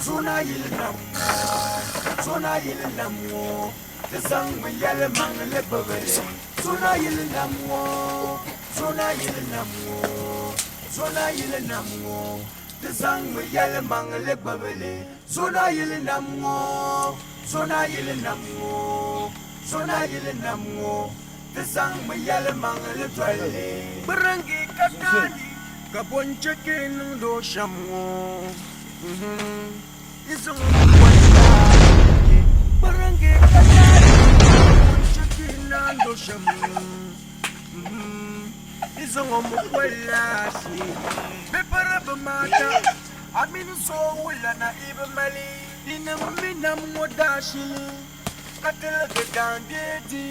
Zona yili nam ŋɔ, zona yili nam ŋɔ, ti zaŋmi yɛlimaŋli gbubi li. Zona yili nam ŋɔ, zona yili nam ŋɔ, zona yili nam ŋɔ, ti zaŋmi yɛlimaŋli gbubi li. Zona yili nam ŋɔ, zona yili nam ŋɔ, zona yili nam ŋɔ, ti zaŋmi yɛlimaŋli doli li. Kpiringi ka taali ka bo n-chɛ ka yi niŋd o shɛm ŋɔ? Yi zaŋ o mi boli taali. Kpiringi ka taali ka bo n-chɛ ka yi niŋd o shɛm ŋɔ? Yi zaŋ o mi boli laafee. Bɛ piri bɛ maata, a mini so wulana yi bi mali. Yinim mi nam ŋɔ daashili, ka tiligi daangbee di.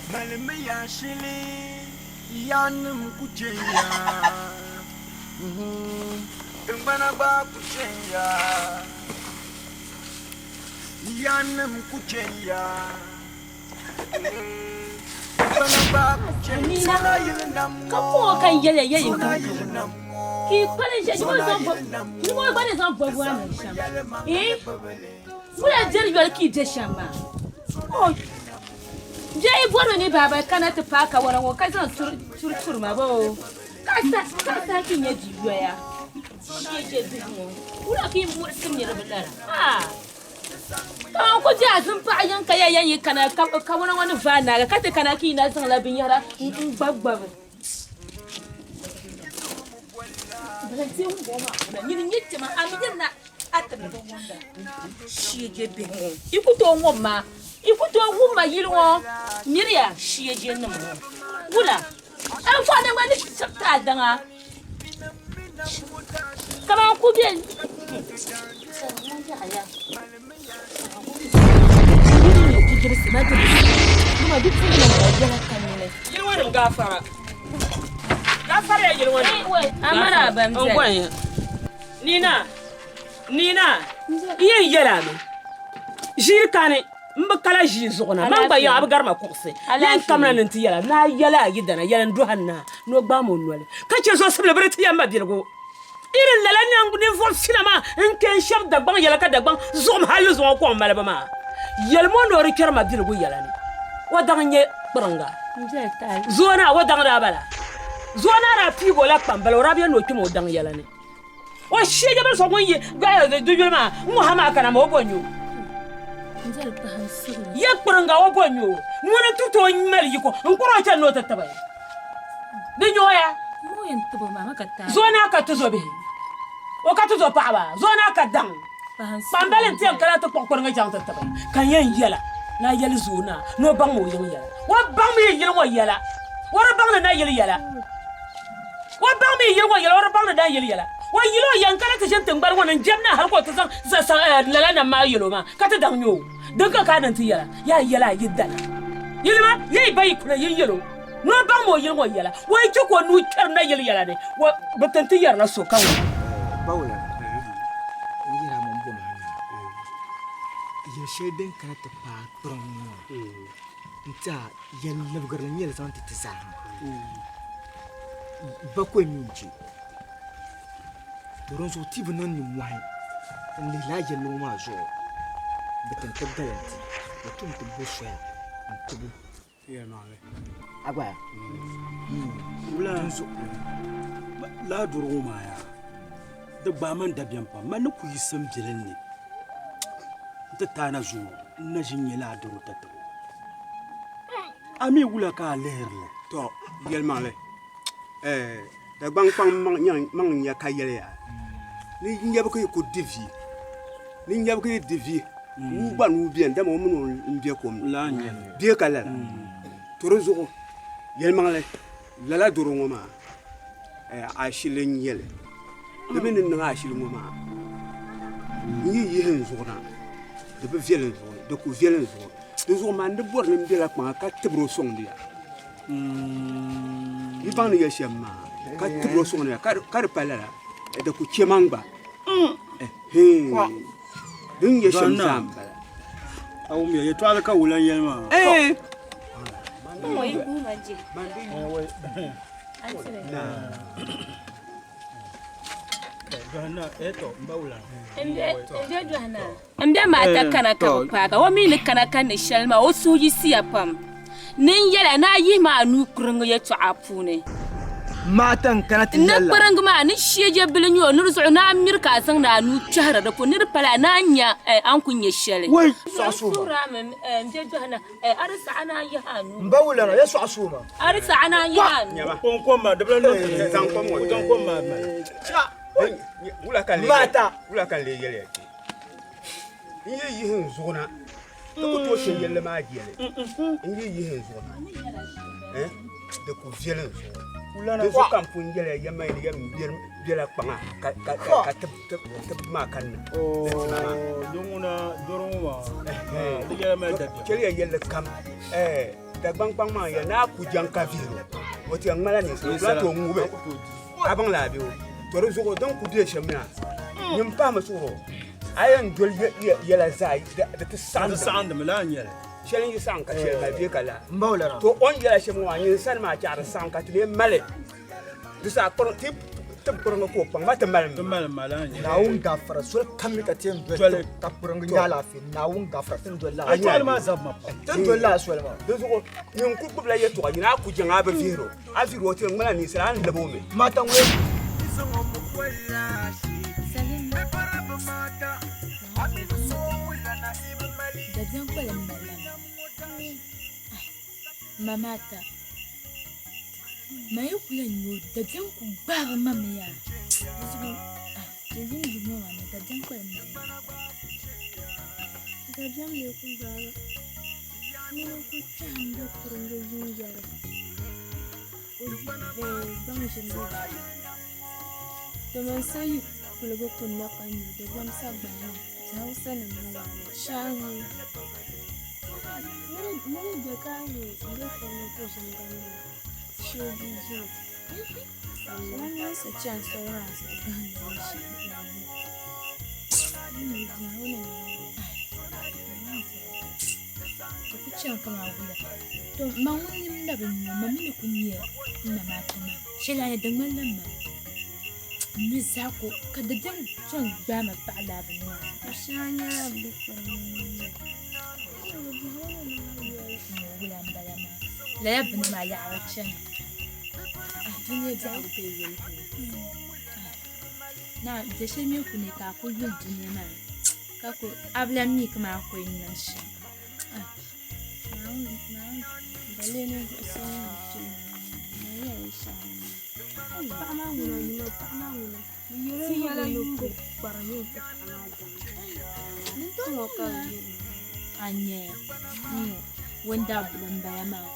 Malimiya shili, yaannim ku chɛ ya. Tiŋgbana gba ku chɛ ya. Yaannim ku chɛ ya. Ka puɣi ka n yɛliya yɛli n kahi ka yi kpali ʒe ni o gba ni zaŋ bɔbigu maa niŋ shɛm ee wula diri yoli ka yi be shɛm maa bɛ yi bɔrimi ni baaba kana ti paai kawana ŋɔ ka zaŋ suri turi ma boo ka saha ka yi nyɛ bia yoya shee bihi ŋɔ wula ka yi muɣisiri niriba lala haa Ka n ku di azim paɣa yiŋ ka ya yɛn yi kana ka kawana ŋɔ ni vaai naagi ka ti kana ka yi na zaŋla binyɛra n-gbabi gbabi. Nyini n-nyɛ kpɛma a mi yirina a tibili bi wumda shieje bihi ŋɔ yi ku tooi ŋum ma yi ku tooi wum ma yili ŋɔ miriya shieje nim ŋɔ wula n kɔhi ni ŋmani ni shibiti a daŋa kaman ku be Nina Nina n yɛn yɛl a mi ʒiiri kani m bi kala ʒii zuɣu na man gba yaŋ a bi gari ma kuɣusi yɛn kamina ni n ti yɛla ni a yɛli a yidana yɛli n dɔhi n naa ni o gbaam o noli ka chɛ zuɣusibili biri ti yɛn ma biligu irin lala ninvuɣ fina maa n kpe n shɛb Dagbaŋ yɛla ka Dagbaŋ zuɣum hal ni zuŋɔ kɔŋ malibu maa yɛlim o ni o di kpɛri ma biligu yɛla ni o daŋ n-nyɛ kpiriŋga zoona o daŋ daa bala zoona daa piigi o la kpambala o daa bɛ ni o kpɛm o daŋ yɛla ni O shee jɛbali so ŋun yi di yuli maa n ŋɔ ha maa kana ma o bo nyo ya kpiriŋga o bo nyo ŋuni n ti tooi mali yiko n kuri o chani ni o ti tibi di nyoya zo naa ka tuzo bihi o ka tuzo paɣaba zo naa ka daŋ kpambali n ti yɛn kana ti kpuɣi kpiriŋga chaŋ ti tibi ka n yɛn yɛla ni a yɛli zo naa ni o baŋ ma o yiŋ yɛla o baŋ mi yili ŋɔ yɛla o di baŋ ni na yili yɛla O baŋ mi yili ŋɔ yɛla, o di baŋ ni daa yili yɛla. O yili o yɛn kana ti ʒini tiŋgbani ŋɔ ni n-jɛm naa hal ka o ti zaŋ lala nam maa yɛl o maa ka ti daŋ nya o. Din ka ka a ni ti yɛla, yaa yɛla a yi dana. Yilima, ya yi ba yi kuna yin yɛl o ni o baŋ mi o yili ŋɔ yɛla. O yi chɛ ka o nuu kpɛri nayili yɛla ni, bɛ ti ni ti yɛrila sokam ŋɔ. Bawula, n yɛra mini boma maa, yɛl shɛli din kana ti paai kpiriŋ ŋɔ n-ti a yɛl libigirili n-nyɛ li zaŋ ti ti zaa ha. Bakɔi mi n-chɛ. To dinzuɣu ti bi niŋ nimmɔhi n-lihi lala yɛlli ŋɔ maa zuɣu. Bɛ ti n-ti galanti, bɛ tum ti bo soya n-ti bo. A gba ya? Dinzuɣu lala doro ŋɔ maa yaa di gbaai ma dabiɛm pam. Man ni ku yiɣisi m biɛlim ni nti taai na zuŋɔ n na ʒi n-nya lala doro tatabo. A mi wula ka a lihiri li? Tɔ! Yɛlimaŋli, Dagbaŋ kpaŋ maŋ n-nya ka yɛli ya, ni nyabu ka yi ku di vi, ni nyabu ka yi di vi, wuu gba nuu beni, dama o mini o m-be kom ni, bee ka lala? To di zuɣu, yɛlimaŋli, lala doro ŋɔ maa, ashili n-nyɛ li. Di mi ni niŋ ashili ŋɔ maa, n yi yihi n zuɣu na, di bi viɛli n zuɣu ni, di ku viɛli n zuɣu ni. Di zuɣu maa n di bɔri ni m bela kpaŋa ka tibiri o sɔŋdi ya. Yi baŋ ni yɛli shɛm maa, ka tibiri o sɔŋdi ya, ka di pa lala, di ku chɛ man gba. Din nyɛ shɛm zaa m-bala. A wumya yɛtɔɣili ka wula n-yɛli maa? N be maata kana ka bi paagi o mi ni kana ka ni shɛli maa o suhu yiɣisiya pam ni n yɛla ni a yihi ma a nuu kpiringi yɛtɔɣa puuni. Maata n kana ti N ni yɛli la. kpiringi maa ni sheeje bili nyɛ o ni di zuɣu ni a miri ka a zaŋdi a nuu kpɛhiri di puuni ni di pala ni a nya a ni ku nya shɛli. Wei! Sɔɣi suuma. N suhiri a mi m be Jɔhana a di saɣi ni a yihi a nuu. M ba wulana, ya sɔɣi suuma. A di saɣi ni a yihi a nuu. Kom kom maa, di bi lahi niŋ kuli. Zaŋ kom ŋɔ. Zaŋ kom maa mali. Wula ka n lee Maata. Wula ka n lee yɛli ya kpe? N yi yihi n zuɣu na, di ku tooi shɛ yɛlli maa jɛli. N yi yihi n zuɣu na, di ku viɛli n zuɣu. Di zuɣu ka n pun yɛli ya yɛmma ni yɛm bela kpaŋa ka tib maa kanna. Chɛliya yɛlli kam Dagbaŋ kpaŋ maa yɛli ni a ku jaŋ ka vihir o, o ti yɛn ŋmala ninsal, o ku lahi tooi ŋubi a baŋ la bee o. To di zuɣu din ku be shɛm maa, nyin pahimi suhir o, a yɛn doli yɛla zaa di ti saɣindimi. Shɛli n-yi saɣim ka shɛli mali bee ka laa. To o ni yɛla shɛm ŋɔ maa, nyin sani maa chaɣ di saɣim ka ti lee mali. Di saha kpariŋ ti tib kpariŋga ka o kpaŋ ma ti mali ma. Naawuni gafara soli kam mi ka ti yɛn doli ka kpariŋga nyɛ alaafee Naawuni gafara ti ni doli lala soli maa. Ti ni doli lala soli maa. Di zuɣu nyin ku gbubila yɛtɔɣa yini a ku jaŋ a bi vihir o, a vihir o ti yɛn ŋmanila ninsal a ni lab o mi. Mata ŋun. Dabiɛm kpalim mali la ma Mata. Ma yi ku lahi nya o dabiɛm ku gbaagi ma mi yaa. Di zuɣu ti yuun yuli ŋɔ maa ni dabiɛm kpalim mali ma. Dabiɛm lee ku gbaagi ŋuni n-ku kpɛhi m-be kuringi yuun yɛri o gbaŋ ʒini ŋɔ. Domin so yi kuligi kunna ka nyu dabiɛm sagbani ni ti Hausanima maa shaahi. Niri je ka yi be puuni ku ʒini gandi maa shee bia jɛm. Ŋun ŋun sa chani soli maa zuɣu gahindi o shee N mi biɛhigu ni niŋ Di ku chani kaman wula. To ma ŋun nim na bi nyu ma mi ni ku nya n ma maa ti ma shɛli a ni di ŋmanila mani. N ni zaa ko ka dabiɛm tom gbaai ma paɣa laa bini maa. O shɛŋa nyɛla bɛ kpalim Wula m-bala maa. Lala bini maa yaɣiri chani. Dunia biɛhigu bɛ yoli ko. Na bɛ shɛli mi ku ne ka a ku yuli dunia maa ka ku a bi lahi mi kamani a ku yɛn niŋ shɛm. A nyɛ wundaabili m-bala maa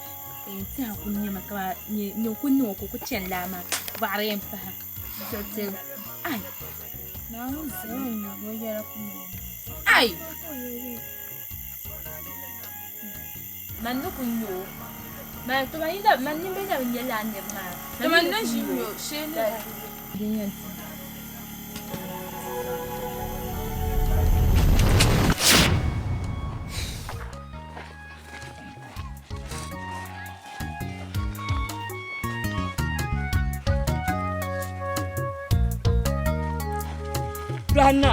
ka yɛn tɛha kuli nyɛmi kamani ni ku niŋ o ka o ku chani laa maa bɔɣiri yɛn pahi ai ai Man ni ku nya o. Man to man yi na man nini na bi nya lala niriba maa. To man na ʒi nya o shee ni. Din yɛn ti. Dɔhanna,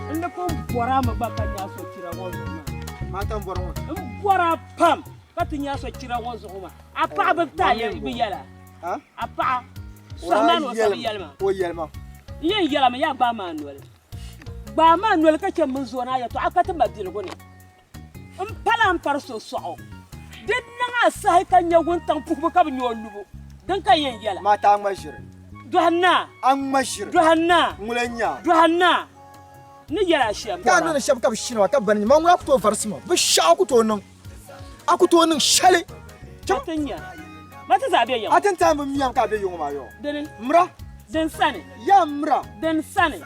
n ni pun bɔri a mi gba ka nya so chira ŋɔ zuɣu maa. Mata m-bɔri ŋɔ. N bɔri a pam ka ti nya so chira ŋɔ zuɣu maa. A paɣa bi ti a bi yɛla. A paɣa sɔhi maa ni o sa bi yɛli ma. O yɛli ma. N yɛn yɛla mi yaa gbaai ma a noli. Gbaai ma a noli ka chɛ m mini zooni a yɛtɔɣa ka ti ma biligu ni. M pala m pari so sɔɣu. Di niŋ a sahi ka nya wuntaŋ puhibu ka bi nya o lubu. Din ka yɛn yɛla. Mata a ŋma ʒiri. Dɔhi naa. A ŋma ʒiri. Dɔhi naa. Ŋuna n-nya. Dɔhi naa. N ni yɛl a shɛm. Ka a niŋdi shɛba ka bɛ shini ma ka bani nyɛ ma ŋuna ku tooi varisi ma binshɛɣu a ku tooi niŋ a ku tooi niŋ shɛli. Ma ti nya. Ma ti zaa be yiŋ. A ti ni taai mi miam ka a be yiŋ ŋɔ maa yɔ. Dini. Mira. Din sani. Yaa mira. Din sani.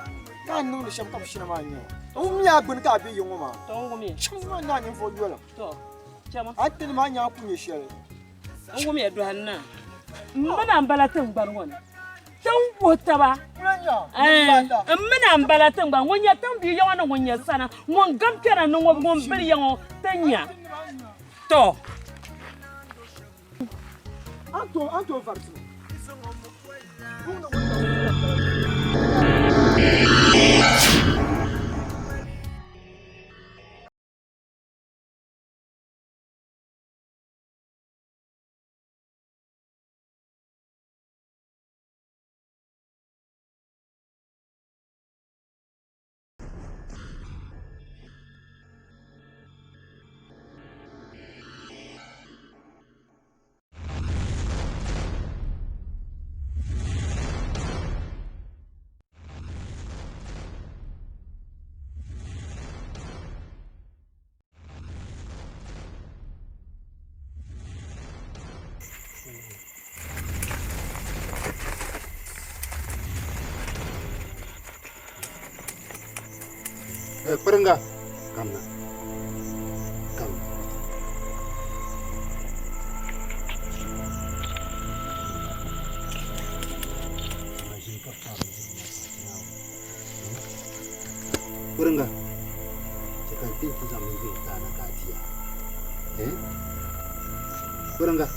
Ka a niŋdi shɛm ka bɛ shini maa n-nyɛ ma. N mi a gbuni ka a be yiŋ ŋɔ maa. Tɔ n wumiya. Chim ŋɔ n-naai ninvuɣ yolim. Tɔ chama. A ti ni maa nya a ku nyɛ shɛli. N wumiya dɔhi n naa. M mi na m-bala tiŋgbani ŋɔ ni. Ti ni wuhi taba. M mi na m-bala tiŋgbani ŋun nyɛ tiŋbia ya ŋɔ ni ŋun nyɛ sana ŋun gam kpɛna ni ŋun bili ya ŋɔ ti nya. Tɔ! A ni tooi variti ma. Kpiringa, kamna. Kamna. Kpiringa, chɛ ka n kpi nti zaŋ bindirigu ti a na ka a ti a. Kpiringa.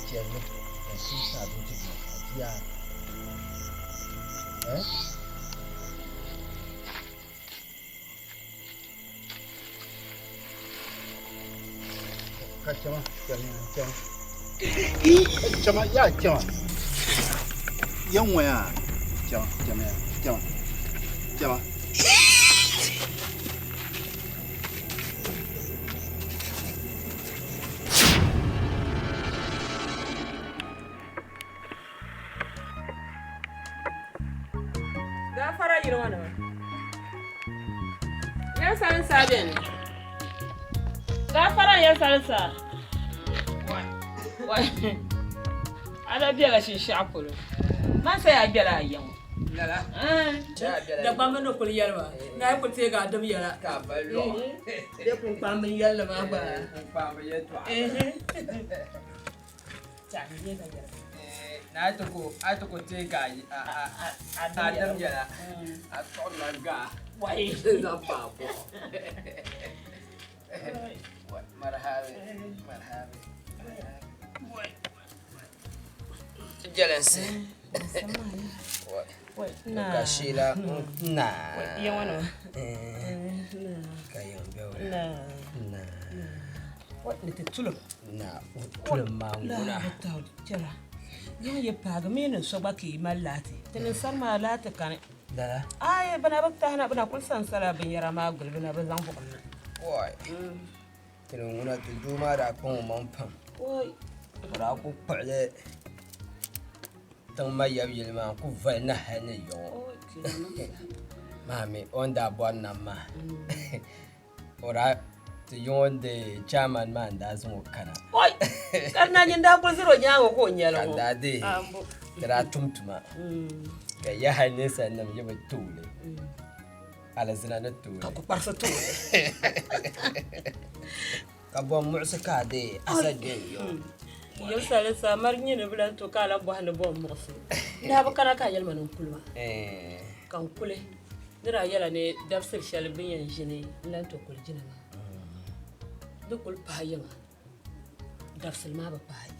Chɛrili ka n kpi nti a bindirigu na ka a di a. Ka chama, chama, chama. Chama, ya chama. Yan waya. Chama, chama, chama. Chama. Gaafara yili ŋɔ nima. Yan salinsa beni. Gaafara yan salinsa. A na bela shinshaɣu polo. Man saya a gbɛla a ya ŋɔ. Lala. Dagbamba ni kuli yɛli ma, ni a yi kuli teegi a dim yɛla. Ka a ba lɔɣu. Bɛ kpunkpamba n-yɛli li maa gba. Kpunkpamba yɛltɔɣa. Na a ti ku a ti ku teei ka a dim yɛla a tuɣirila gaa zaŋ pa a bɔɣu. Marhabi marhabi. Jɛlinsi. Ka sheela na. Ka yɛn bɛ wula. Na. Ni ti tulim. Na tulim maa ŋuna. Chɛla. Yiŋ yi paagi mi ni so gba ka yi mali laati. Ti ni sani maa laati kani. Lala. Ayi bɛ na bi tahi na bɛ na kuli sansala binyɛra maa guli bɛ na bi zaŋ buɣim na. Wai. Ti ni ŋuna ti doo maa daa kpaŋ o maŋ pam. Wai. O daa ku kpuɣili tiŋ ma yab yili maa n-ku vali na hali ni yiɣi o. Maa mi o ni daa bɔri nam maa o daa ti yiŋ o de chairman maa n-daa zaŋ o kana. Oi! Ka di na nyin daa kuli ziri o nyaaŋa ka o nyɛli Ka ŋɔ. daa deei ti daa tum tuma ka ya hali ninsalinima yi bi tooi li alizina ni tooi li. Ka kukparisi tooi li. Ka bɔn muɣisi ka a deei a sa gbe n-yiɣi o. Yɛlisalisa, mari nyɛ ni bi lan to ka a lan bɔhi ni bɔn muɣisi. N daa bi kana ka a yɛli ma ni n kuli maa. Ka n kuli ni daa yɛla ni dabisili shɛli bɛ ni yɛn ʒini n-lan to kuli jina maa di kuli pahi yiŋa. Dabisili maa bi pahi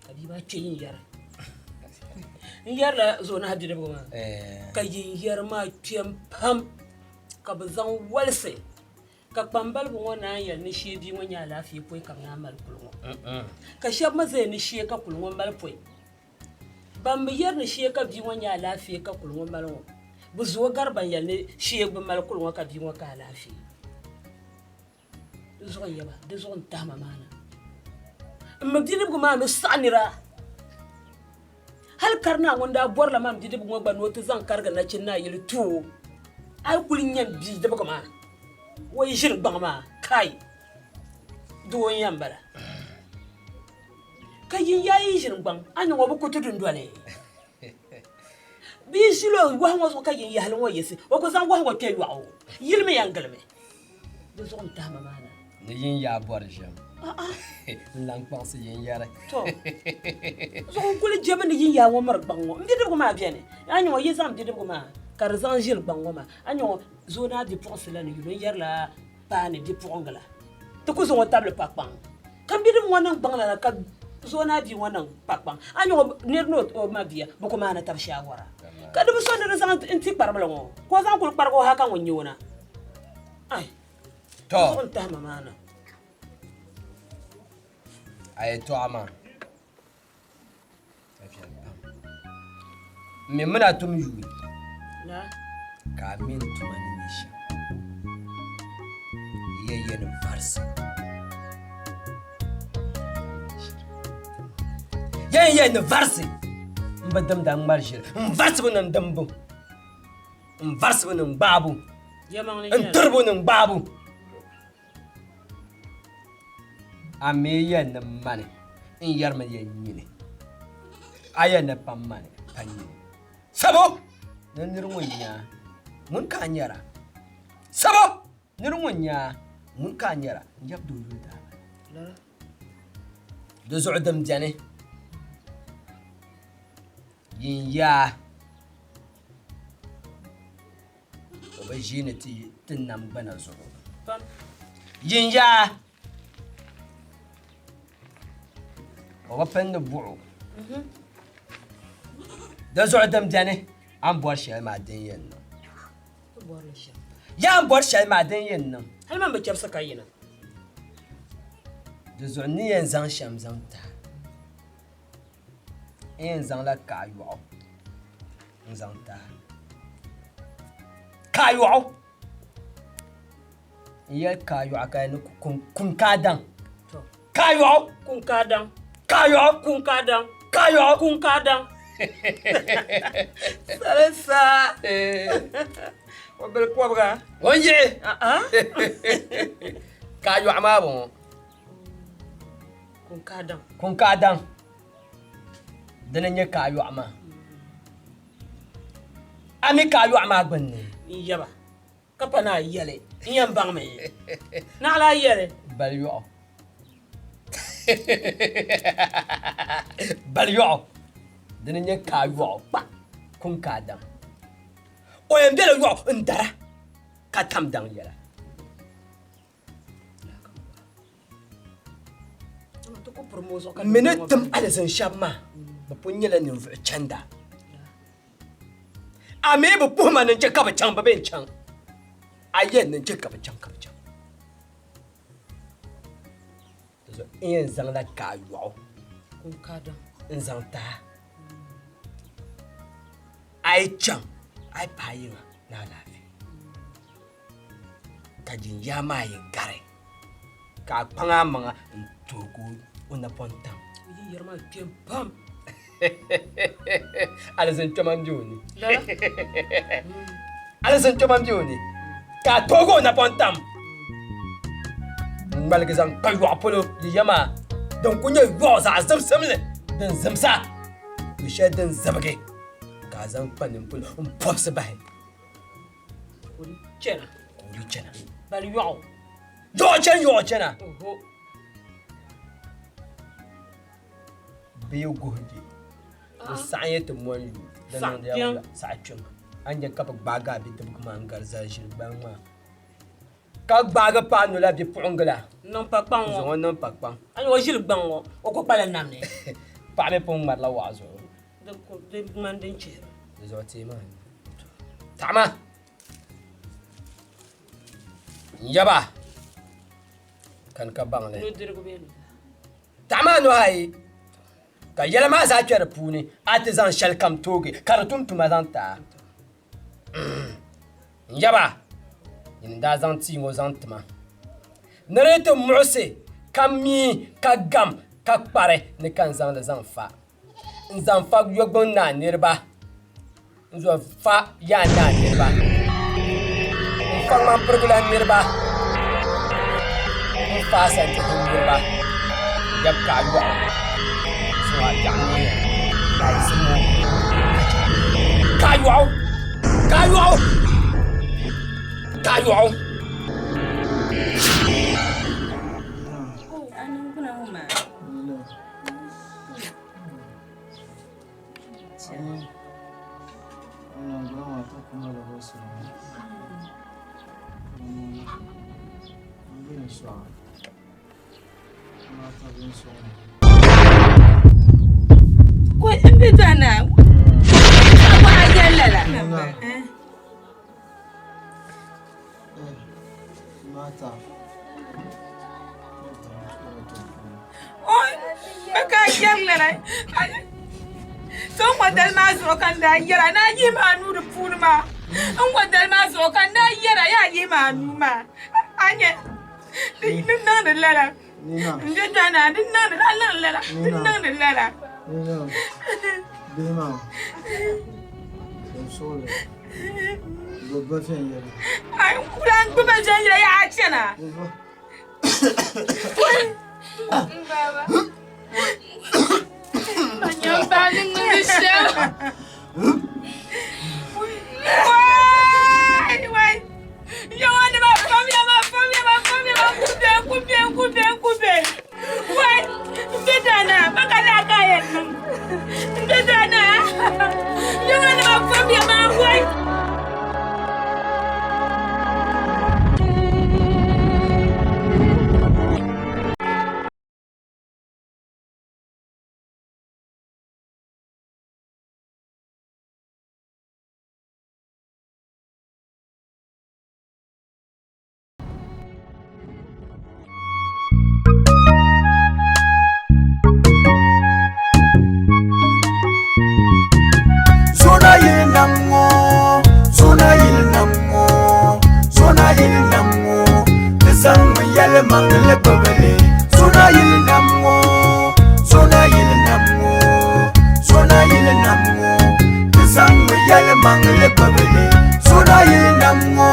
ka bia maa kpe yinyɛri. N yɛrila zuɣunahi bidibigi maa ka yinyɛri maa kpɛm pam ka bɛ zaŋ walisi ka kpambaliba ŋɔ naan yɛli ni shee bia ŋɔ nyɛ alaafee pɔi ka bɛ naan mali kuli ŋɔ. Ka shɛba mi zaya ni shee ka kuli ŋɔ mali pɔi. Ban bi yɛri ni shee ka bia ŋɔ nyɛ alaafee ka kuli ŋɔ mali ŋɔ, bɛ zooi gari ban yɛli ni shee bi mali kuli ŋɔ ka bia ŋɔ ka alaafee. Di zuɣu n-yɛba, di zuɣu n-tahi ma maa na. M mi bidibigi maa ni saɣi nira. Hal Karinaa ŋun daa bɔrila man bidibigi ŋɔ gba ni o ti zaŋ karigi nachin naa yili ti o. A yi kuli nya m bidibigi maa, o yi ʒini gbaŋ maa, kai, doo n-yɛn bala. Ka yiŋ yaa yi ʒini gbaŋ, a ni ŋɔ bi ku ti dundoli. Bɛ yi ʒil o wahu ŋɔ zuɣu ka yin yahili ŋɔ yiɣisi, o ku zaŋ wahu ŋɔ kpe yɔɣu. Yili mi yɛn gilimi. Di zuɣu n-tahi ma maa na. Ni yin yaa bɔri ʒiɛm. N lan kpaŋsi yin yɛri. Tɔ! Zuɣu n kuli jɛmi ni yin yaa ŋɔ miri gbaŋ ŋɔ. M bidibigi maa beni. A nya ŋɔ, yi zaŋ bidibigi maa ka di zaŋ ʒili gbaŋ ŋɔ maa. A nya ŋɔ, Zoonaa bipuɣinsi la ni yuli n yɛrila paani bipuɣiŋga la. Ti ku zaŋ o tabili pa kpaŋ. Ka m bidibigi ŋɔ niŋ gbaŋ lala ka Zoonaa bia ŋɔ niŋ pa kpaŋ. A nya ŋɔ, nir ni o ma bia, bɛ ku maani tab shaawara. Ka di bi so ni di zaŋ n-ti kparibila ŋɔ, ka o zaŋ kuli kparigi o ha ka ŋun nyɛ o na. Ai, Tɔ! Zuɣu n-tahi ma maa na. A yɛtɔɣa maa ka viɛli pam. M mi mini a tum yuui ka a mi n tuma ni nyɛ shɛm. Yi yɛn yɛn varisi. Yɛn yɛn ni varisi m bi dimda ŋmari ʒili n varisibu ni n dimbu. N varisibu ni n gbaabu. N tiribu ni n gbaabu. A mi yɛn ni mani n yɛrimi yɛn nyini. A yɛn ni pam mani pa nyini. Sabo! Ni nir ŋun nya ŋun ka a nyara. Sabo! Nir ŋun nya ŋun ka a nyara. N yab doo yuli daa bala. Di zuɣu din beni yin yaa o bi ʒiini ti nam gbana zuɣu. Yin yaa O bi pindi buɣu. Di zuɣu din beni a ni bɔri shɛli maa din yɛn niŋ. Yaa a ni bɔri shɛli maa din yɛn niŋ. Hali man bi chɛbisi ka yina. Di zuɣu n ni yɛn zaŋ shɛm zaŋ ti a, n yɛn zaŋla kaɣa yɔɣu n zaŋ ti a. Kaɣa yɔɣu! N yɛli kaayɔɣu ka ni kun kaadaŋ. Kaayɔɣu. Kun kaadaŋ. Kaayɔɣu. Kun kaadaŋ. Kaayɔɣu. Kun kaadaŋ. Salisa. O bili kɔbiga. O ni yiɣi. Kaayɔɣu maa bɔŋɔ. Kun kaadaŋ. Kun kaadaŋ. Dini n-nyɛ kaayɔɣu maa. A mi kaayɔɣu maa gbunni? N yaba. Ka pa ni a yɛli, n yɛn baŋmi. Naɣila a yɛli. Bali yɔɣu. Bali yɔɣu. Dini n-nyɛ ka a yɔɣu kpa kum ka a daŋ. O yɛn bela yɔɣu n-dara ka tam daŋ yɛla. M mi ni tim alizin shɛba maa, bɛ pun nyɛla ninvuɣ chanda. A mi bi puhi ma ni n chɛ ka bɛ chaŋ, bɛ bee n-chaŋ. A yɛn ni n chɛ ka bɛ chaŋ ka bɛ chaŋ. N yɛn zaŋla kaayɔɣu n-zaŋ ti a. A yi chaŋ, a yi paai yiŋa ni alaafee. Ka jinjaa maa yi gari ka a kpaŋ a maŋa n toogi o napɔŋ tam. O yi yɛri maa kpɛm pam. Alizin kpɛma m-be o ni. Alizin kpɛma m-be o ni ka a toogi o napɔŋ tam n-ŋmaligi zaŋ kpa yɔɣu polo di ya maa din ku nyɛ yɔɣu zaɣ zimsimli din zimsa luɣ shɛli din zibigi ka a zaŋ kpa nini polo m-pɔbisi bahi. Ka o di chana. Ka o di chana. Bali yɔɣu. Yɔɣu chani yɔɣu chana. Bɛ yi guhi je, di saɣim yi ti mɔni yu, di niŋdi ya wula? Saɣa kpiɔŋ. A ni nya ka bɛ gbaagi a bidibigi maa n-gari zali ʒili gbaliŋ maa, ka gbaagi paai nola bipuɣiŋga la. N-niŋ pa kpaŋ ŋɔ. N-zaŋ o niŋ pa kpaŋ. A nya o ʒili gbaŋ ŋɔ, o ku kpala nam ni. Paɣa mi pun ŋmarila waɣa zuɣu. Di ŋmani din chihira. Di zuɣu teei maa. Taɣima! N yaba kani ka baŋ li. Nudirigu bee nuzaa? Taɣima a nuhi ayi ka yɛla maa zaa kpɛ di puuni a ti zaŋ shɛli kam toogi ka di tum tuma zaŋ ti a. N yaba nyini n daa zaŋ tia ŋɔ zaŋ ti ma ni di yi ti muɣisi ka mii ka gam ka kpari ni ka n zaŋli zaŋ fa. N zaŋ fa yɔgbuŋ naa niriba, n zaŋ fa yaa naa niriba, n fa ŋmampirigula niriba, n fa Asantihi niriba, n yab kaɣa yɔɣu zuɣu a biɛɣu neeya laɣinsi ŋɔ ka chɛ kaɣa yɔɣu, kaɣa yɔɣu, kaɣa yɔɣu. Ko n bi dana ka a yɛli lala. Ka yɛri lala so n ŋɔ dali maa zuɣu ka n daa yɛra ni a yihi maa nuu di puuni maa n ŋɔ dali maa zuɣu ka n daa yɛra yaa yihi maa nuu maa a nyɛ di niŋdi lala n bɛ dana di niŋdi a niŋdi lala di niŋdi lala Bihi maa suhusuɣuli gbubi ba viɛnyɛla. Ai n kula n gbubi viɛnyɛla yaa chana. N baba. Ma nyɛ n ba ni ŋun. ni shɛm. Wai wai. Yawa ni ma famiya ma famiya ma famiya ma kube kube kube kube. Wai n bɛ dana ba ka la ka yɛn niŋ. N bɛ dana. Yawa ni ma famiya ma wai. Zona yili nam ŋɔ, zona yili nam ŋɔ, zona yili nam ŋɔ, di zaŋmi yɛlimaŋli gbubi li. Zona yili nam ŋɔ, zona yili nam ŋɔ, zona yili nam ŋɔ, di zaŋmi yɛlimaŋli gbubi li. Zona yili nam ŋɔ,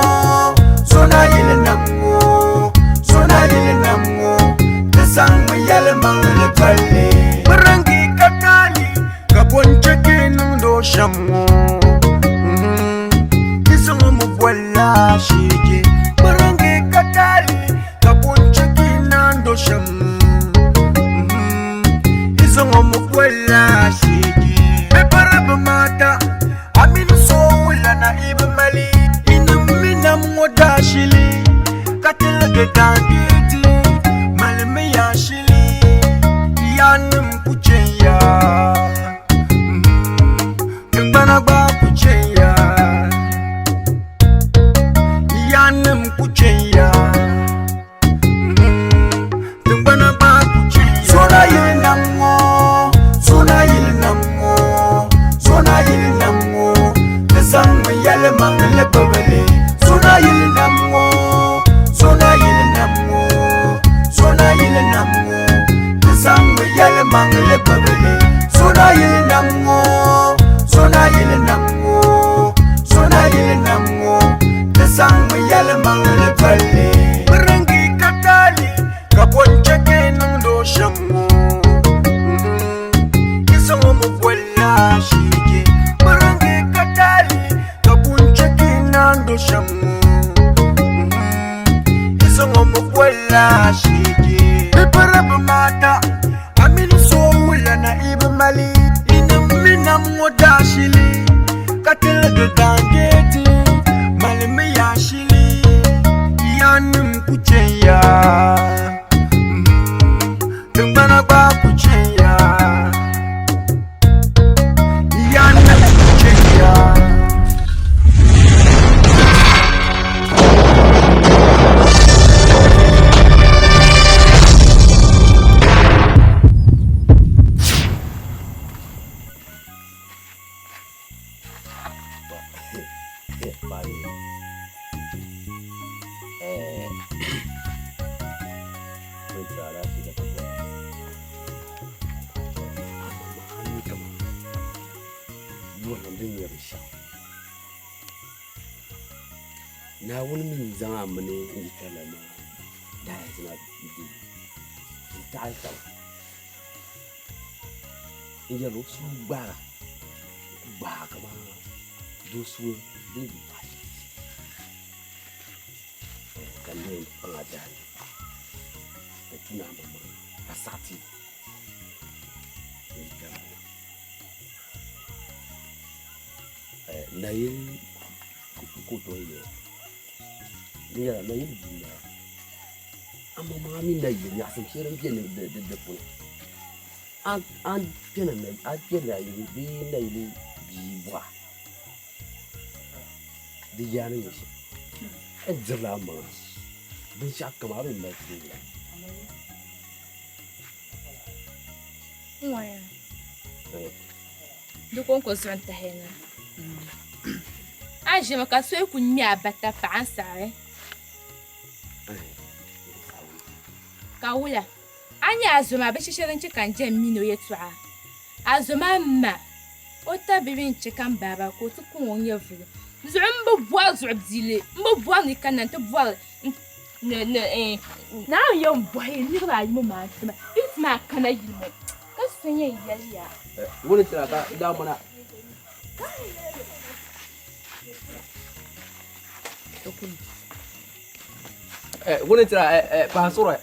zona yili nam ŋɔ, zona yili nam ŋɔ, di zaŋmi yɛlimaŋli doli li. Biringi ka taali ka bonche ki niŋdi o shɛm ŋɔ. Ti zaŋ o mi bolila sheege. Biringi ka taali ka bonche ki naandi o shɛm ŋɔ. Ti zaŋ o mi bolila sheege. Bɛ pari bi maata a mini so wulana i bi mali. Inim mi nam ŋɔ daashili ka tiligi daandeeti malimi yaa shili yaannim ku chɛn ya. Tiŋgbana gba ku chɛn ya. Yaannim ku chɛn ya. Tiŋgbana gba ku chɛn ya. Zona yili nam ŋɔ, zona yili nam ŋɔ, zona yili nam ŋɔ, di zaŋmi yɛlimaŋli gbubi li. Zona yili nam ŋɔ, zona yili nam ŋɔ, zona yili nam ŋɔ, di zaŋmi yɛlimaŋli gbubi li. Zona yili nam ŋɔ, zona yili nam ŋɔ, zona yili nam ŋɔ, di zaŋmi yɛlimaŋli doli li. Biringi ka taali ka bonche ki niŋdi o shɛm ŋɔ. Ti zaŋ o mi bolila sheege. Biringi ka taali ka bonche ki naandi o shɛm ŋɔ. Ti zaŋ o mi bolila sheege. Bɛ piri bi maata a mini so wulana i bi mali. Inim mi nam ŋɔ daashili ka tiligi daandeeti malimi yaa shili yaannim ku chɛn ya. Tiŋgbana gba ku chɛn ya. Yaannim ku chɛn ya. Naawuni mi n-zaŋ a mini n yitalli maa daalizina n-deei n-taɣi taba n-yɛli o suhu gbaai gbaai kaman doo suhu din yi paai ka n yɛn kpaŋ a dahi ka tu ni a maŋmaŋa ka saɣiti n yitana nayili ka o tooi yɛli n yɛla nayili bia m-bala amaŋmaŋa mini nayili nyaɣisim shɛli m-be di puuni a kpɛri nayili bee nayili bia bɔha di yaa ni nyɛ shɛm a ni dirila amaŋa binshɛɣu kam a bi mali teebuli. N waya. Di kɔŋko zuɣu n tahi na. A ʒimi ka soya ku ŋmɛ a bata paɣa n saɣi. Ka wula a nya a zo maa binshɛ shɛli din chɛ ka n jɛm mini o yɛtɔɣa. A zo maa ma o tabibi n chɛ ka n baaba ka o ti kuŋ o nyɛvuli zuɣu m bi bɔri zuɣu bili m bi bɔri ni kanna n ti bɔri ni eh, Naawuni yɛn bɔhi niriba ayi ŋɔ maa n-ti ma yi ti maa kana yili ŋɔ ka So n-yɛn yɛli ya. Wuni tira ka daa muna. Wuni tira pahi suri.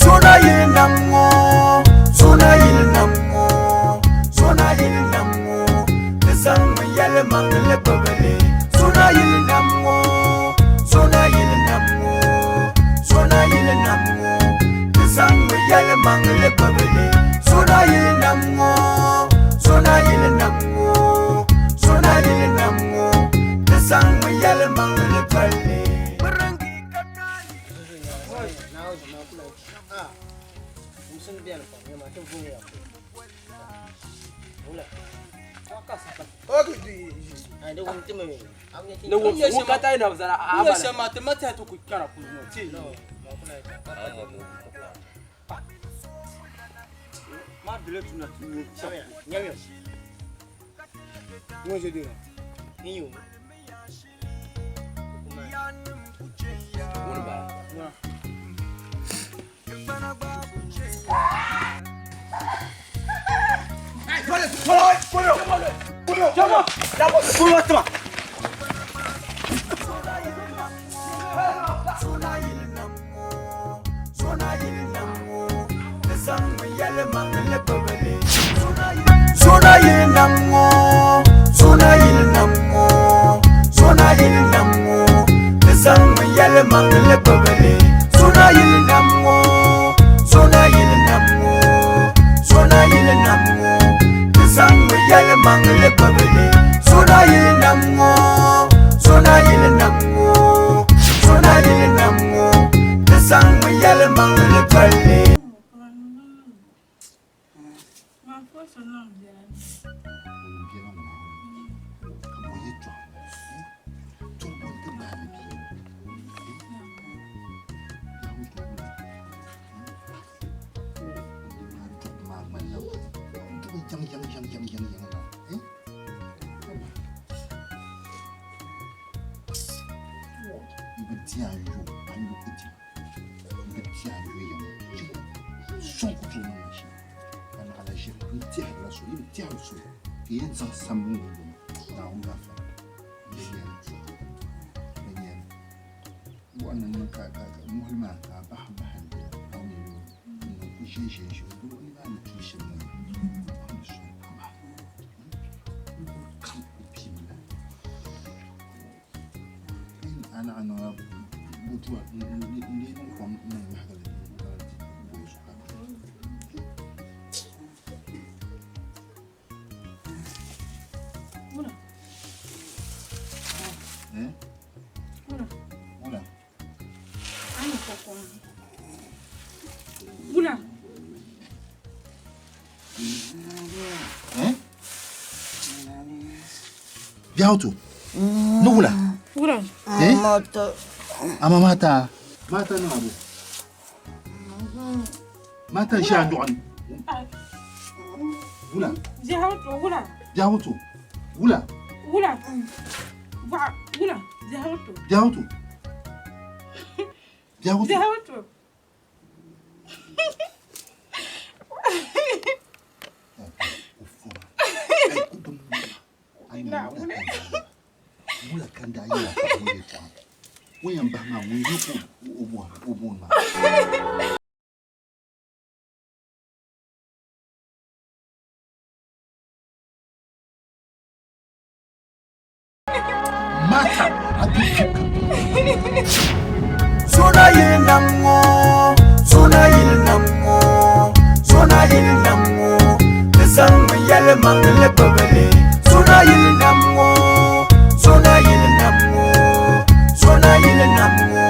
Zona yili nam ŋɔ, zona yili nam ŋɔ, zona yili nam ŋɔ, di zaŋmi yɛlimaŋli gbubi li. Zona yili nam ŋɔ, zona yili nam ŋɔ, zona yili nam ŋɔ, di zaŋmi yɛlimaŋli gbubi li. Zona yili nam ŋɔ, zona yili nam ŋɔ, zona yili nam ŋɔ, di zaŋmi yɛlimaŋli doli li. Zona yili nam ŋɔ, zona yili nam ŋɔ, zona yili nam ŋɔ, di zaŋmi yɛlimaŋli gbubi li. Zona yili nam ŋɔ, zona yili nam ŋɔ, zona yili nam ŋɔ, di zaŋmi yɛlimaŋli gbubi li. Zona yili nam ŋɔ, zona yili nam ŋɔ, zona yili nam ŋɔ, di zaŋmi yɛlimaŋli doli li. So n-ku tooi niŋ ma shɛli, ka naɣila ʒiri n-tɛhirila so, yi bi tɛhiri so ka yɛn zaŋ samdi ŋɔ lo ma, Naawuni gaafara, di nyɛli, di nyɛli. Wuɣi ni niŋ ka ka muhili maa ka a bahi bahi n-dila Naawuni yɛli o n niŋ ku ʒe ʒe ʒe o doo ni maa ni tuui shɛm ŋɔ a ni so amaa ninvuɣ kam ku piimi la a naɣ niŋla boduwa n-lee niŋ kom niŋ mahigili n-zaŋ ti boli zuɣu ka Eh? Wula. Wula. Eh? Biahutu. Ni wula. Wula. Eh? Mata. Ama mata. Mata na abu. Mata ʒi a nyɔɣu ni. Wula. Biahutu wula. Biahutu. Wula. Wula. Bɔɣa wula. Biahutu. Biahutu. Biahutu. Biahutu. Wula ka n daa yɛla paɣa ŋɔ yɛltɔɣa. O yɛn bahi maa ŋun yi ka o booni maa. Mata a bi Sona yili nam ŋɔ, sona yili nam ŋɔ, sona yili nam ŋɔ, di zaŋmi yɛlimaŋli gbubi li. Sona yili nam ŋɔ, sona yili nam ŋɔ, sona yili nam ŋɔ,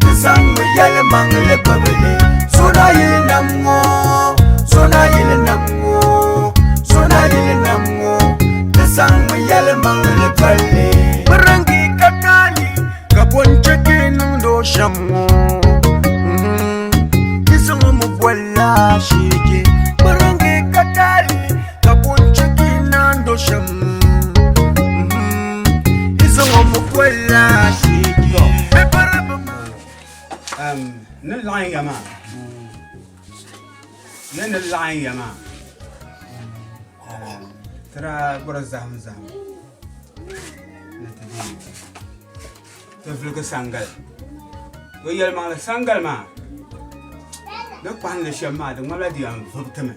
di zaŋmi yɛlimaŋli gbubi li. Sona yili nam ŋɔ, sona yili nam ŋɔ, sona yili nam ŋɔ, di zaŋmi yɛlimaŋli doli li. Biringi ka taali ka bo n-chɛ ka yi niŋdi o shɛm ŋɔ? Yi zaŋ o mi bolila ashɛje. Biringi ka taali ka bo n-chɛ ka yi naandi o shɛm? Yi zaŋ o mi bolila ashɛje. Bɛ bari bɛ maŋ. Ni laɣim ya maa, ni ni laɣim ya maa, ti daa bɔri zahim zahim ni ti deei ti viligi sangali. O yɛlimaŋli sangali maa ni kpahim li shɛm maa di ŋmanila di yɛn vibi ti mi.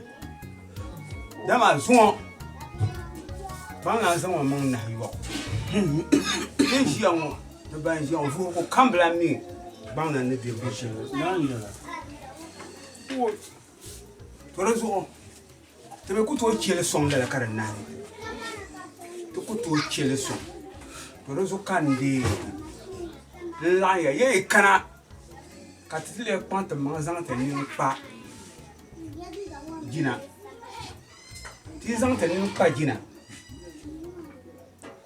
Dama zuŋɔ baŋ lan zaŋ o maŋ nahi yɔɣu. Ti ni ʒiya ŋɔ ti ban ʒiya ŋɔ vuhigu kam bi lan mi baŋ lan ni be binshɛli. To di zuɣu ti mi ku tooi chɛ li sɔŋ lala ka di nahi. Ti ku tooi chɛ li sɔŋ. To di zuɣu ka n deei n laɣim ya yi yi kana ka ti ti lee kpaŋ ti maŋ zaŋ ti nini kpa jina. Ti yi zaŋ ti nini kpa jina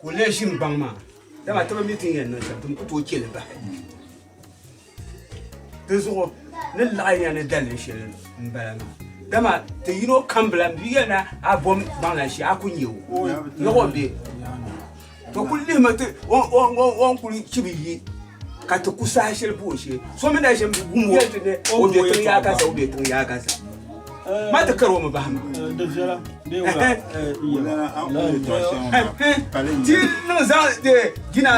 ka o lee ʒini gbaŋ maa dama ti bi mi ti ni yɛn niŋ shɛm ti mi ku tooi chɛ li bahi. Di zuɣu ni laɣim ya ni daliri shɛli m-bala maa. Dama ti yino kam bi lan bi yɛli ni a bom gbaŋ lan shee a ku nya o ni o be. To kuli lihimi ti o ni kuli chibi yi ka ti ku saha shɛli bo o shee. So mi na ʒini wum o yɛli ti ni o be tiŋ yaakaza o be tiŋ yaakaza. Ma ti kari o mi bahi maa. Di viɛla bee wula? Ti niŋ zaŋ jina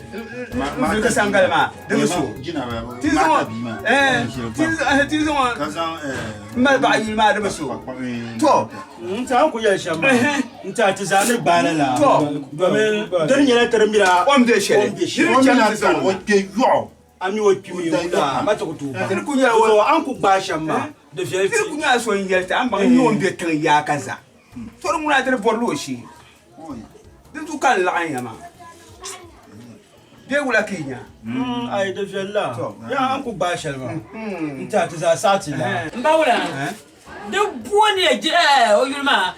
n-viligi sangali maa di bi so. Ti zaŋ o m-mali baɣa yuli maa di bi so. To. N ti a ni ku yɛli shɛm maa, n ti a ti zaa ni gbaai la laa. Domin di ni nyɛla ti di mira o ni be shɛli. O kpe yɔɣu. A mi o kpimi wula ma ti ku tooi baŋ. Di zuɣu a ni ku gbaai shɛm maa, di viɛli ti. Ti ku nyɛla so n-yɛli ti a ni baŋ n-nyɛ o ni be tiŋ yaaka zaa. To di ŋuna ti di bɔrila o shee. Di zuɣu ka n laɣim ya maa. Bee wula ka yi nya? Ayi di viɛli la. Yaa a ni ku gbaai shɛli maa n-ti a ti zaa saɣi ti la. M ba wula, di booni ya o yuli maa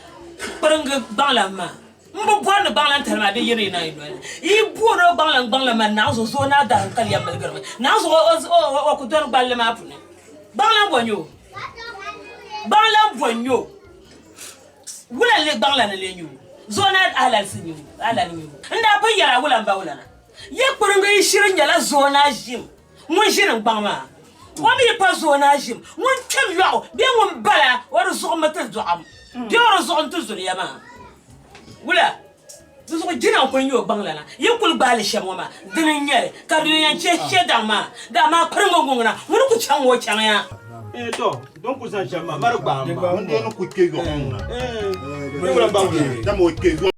kpiringi gbaŋlan maa. M bi bɔri ni gbaŋlan tali maa di yiri yi na yi noli ni. Yi booni o gbaŋlan gbaŋlan maa naɣizuɣu zuɣu naa dahim kali ya miligirimi. Naɣizuɣu o ku dɔni gballi maa puuni. Gbaŋlan bɔ n-nyɛ o? Gbaŋlan bɔ n-nyɛ o? Wula n-lee gbaŋlan n-lee nyɛ o? Zuɣu naa alalisi n-nyɛ o, alali n-nyɛ o. N daa pun yɛli a wula m ba wulana? Yi kpiringi yi shiri nyɛla zuɣu naa ʒim ŋun ʒini n gbaŋ maa. O mi pa zoona ʒim, ŋun kpɛm yɔɣu bee ŋun bala o di zuɣu mi ti dɔɣim bee o di zuɣu n-ti zuliya maa. Wula? Di zuɣu jina n-kuli nyɛ o gbaŋlana. Yi kuli gbaai li shɛm ŋɔ maa, dini n-nyɛ li. Ka di yɛn chɛ chɛ daŋ maa, di amaa kpariŋ ŋɔ ŋuna, ŋuni ku chaŋ o chaŋ ya. Ee to, din ku zaŋ shɛm maa, mari gbaai m ma. Ŋun dee ni ku kpe yɔɣu ŋuna. Ee, wula m-ba wula? Dama o kpe yɔɣu.